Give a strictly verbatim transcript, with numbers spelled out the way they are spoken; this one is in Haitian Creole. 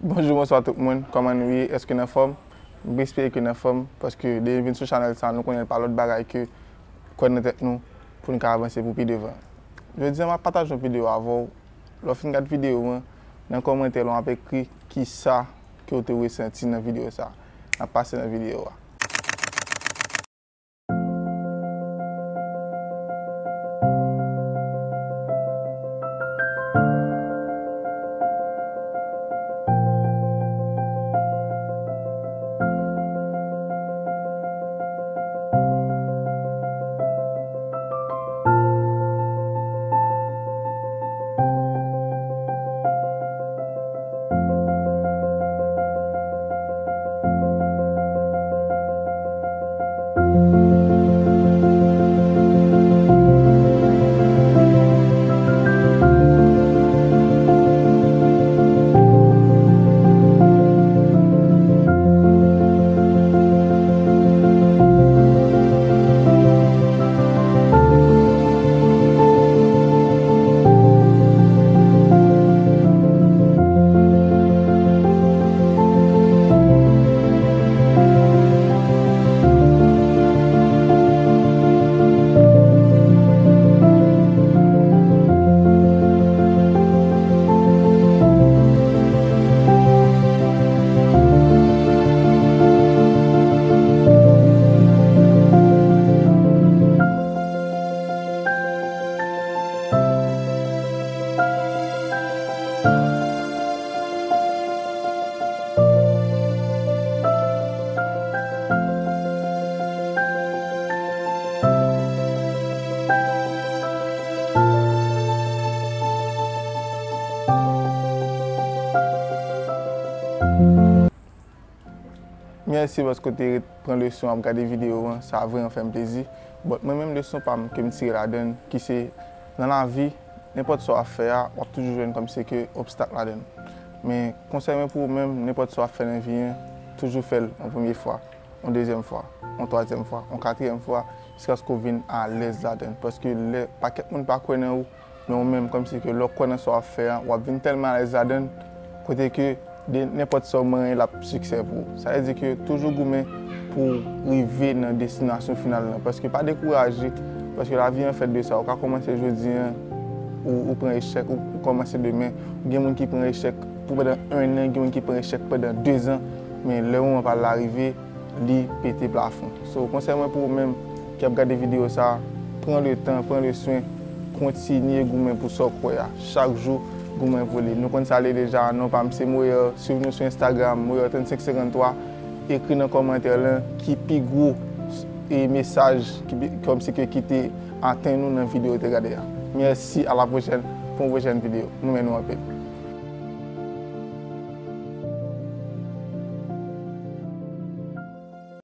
Bonjou, bonswa tout moun. Kòman nou ye? Èske n anfòm? M espere ke n anfòm, paske depi n vin sou chanèl sa, nou konnen l pa lòt bagay ke kwè nan tèt nou pou n ka avanse pou pi devan. Jodi a, m ap pataje yon videyo avè w. Lè w fin gad videyo an, nan kòmantè la, w ap ekri kisa ke w te resanti nan videyo sa. N ap pase nan videyo a. Mèsi paske w te ret pran leson ap gade videyo an, sa vrèman fè m plezi. But mwen menm leson pa m ke m tire ladan l, ki se nan lavi, nenpòt sa w ap fè a, w ap toujou jwenn kòmsi ke obstak ladan l. Men konsèy mwen pou ou menm, nenpòt sa w ap fè nan vi an, toujou fè l yon premye fwa, yon dezyèm fwa, yon twazyèm fwa, yon katriyèm fwa, jiskaske w vin alèz ladan l. Paske lè pakèt moun pa kwè nan ou, men ou menm, kòmsi ke lè w kwè nan sa w ap fè a, w ap vin tèlman alèz ladan l, kote ke de nenpòt sa w manyen l ap siksè pou ou. Sa vle di ke toujou goumen pou w rive nan destinasyon final lan. Paske pa dekouraje, paske lavi an fèt de sa. Ou ka kòmanse jodi an, ou, ou pran echèk, ou, ou kòmanse demen. Gen moun ki pran echèk pou pandan en an, gen moun ki pran echèk pandan dezan, men lè moman pa l la rive, li pete plafon. So, konsèy mwen pou ou menm ki ap gade videyo sa, pran le tan, pran le swen, kontinye goumen pou sa w kwè a. Chak jou, goumen pou li. Nou konn sa l ye deja, non pa m se Moyer, swiv nou sou Instagram, Moyer trannsenk senkanntwa, ekri nan kòmantè lan ki pi gwo e mesaj ki pi, kòmsi ke ki te atenn ou nan videyo w te gade a. Mèsi, a la pwochèn, pou yon pwochèn videyo. Nou renmen nou anpil.